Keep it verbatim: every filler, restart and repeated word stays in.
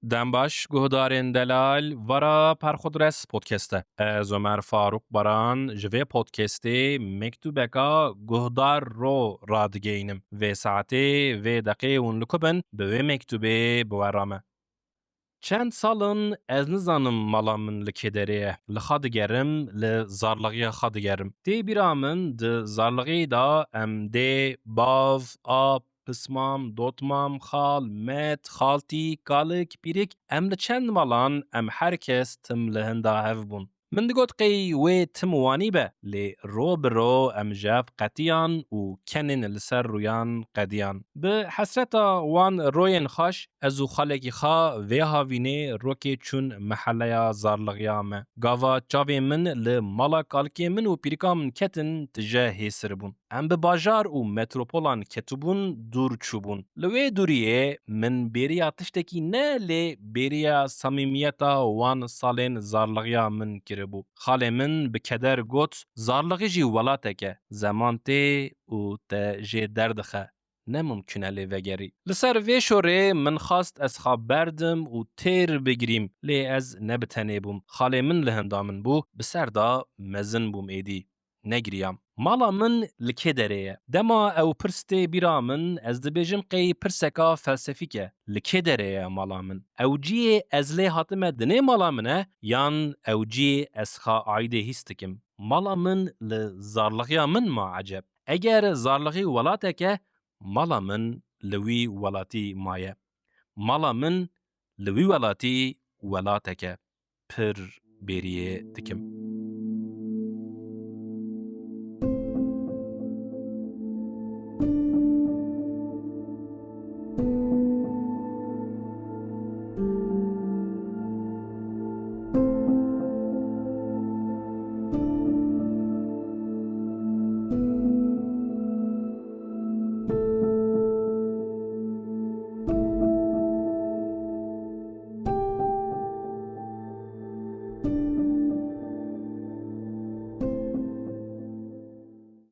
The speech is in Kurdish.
Dem baş, guhdarên delal, vara Perxudres Podcast e. Ez Omer Faruk Baran ji vê podcastê mektûbeka guhdar ro radigeynim. Vê saetê, vê deqê hûn li ku bin, bi wê mektûbê bi we re me. Çend sal in ez nizanim mala min li kê derê ye. Li xwe digerim, li zarlixiya xwe digerim. Tê bîra min di zarlixiyê de em dê, bav, ap, pismam, dotmam, xal, met, xaltî, kalik, pîrik, em li çend malan em her kes tim li hinda hev bûn. Min digot qey wê tim wanî be, lê ro bi ro em ji hev qetiyan û kenên li ser rûyan qediyan. Bi hesreta wan royên xweş, ez û xalekî xwe vê havînê rokê çûn meheleya zarlixiya me. Gava çavê min li mala kalikê min û pîrika min ketin tije hêsir bûn. Em bi bajar û metropolan ketibûn dûr çûbûn. Li wê dûriyê min bêriya tiştekî ne lê bêriya samîmiyeta wan salên zarlixiya min kiribû. Xalê min bi keder got, zarlixî jî welatek e, zeman tê û te jê derdixe. Ne mimkûn e lê vegerî. Li ser vê şorê min xwest ez xwe berdim û têr bigirîm, lê ez ne bi tenê bûm. Xalê min li hinda min bû, bi ser de mezin bûm êdî. Negiriyam. Mala min li kê derê ye? Dema ew pirs tê bîra min, ez dibêjim qey pirseka felsefîk e. Li kê derê ye mala min? Ew cihê ez lê hatime dinê mala min e, yan ew cihê ez xwe aîdê hîs dikim? Mala min li zarlixiya min ma eceb? Eger zarlixî welatek e, mala min li wî welatî maye. Mala min li wî welatî welatek e. Pir bêriyê dikim.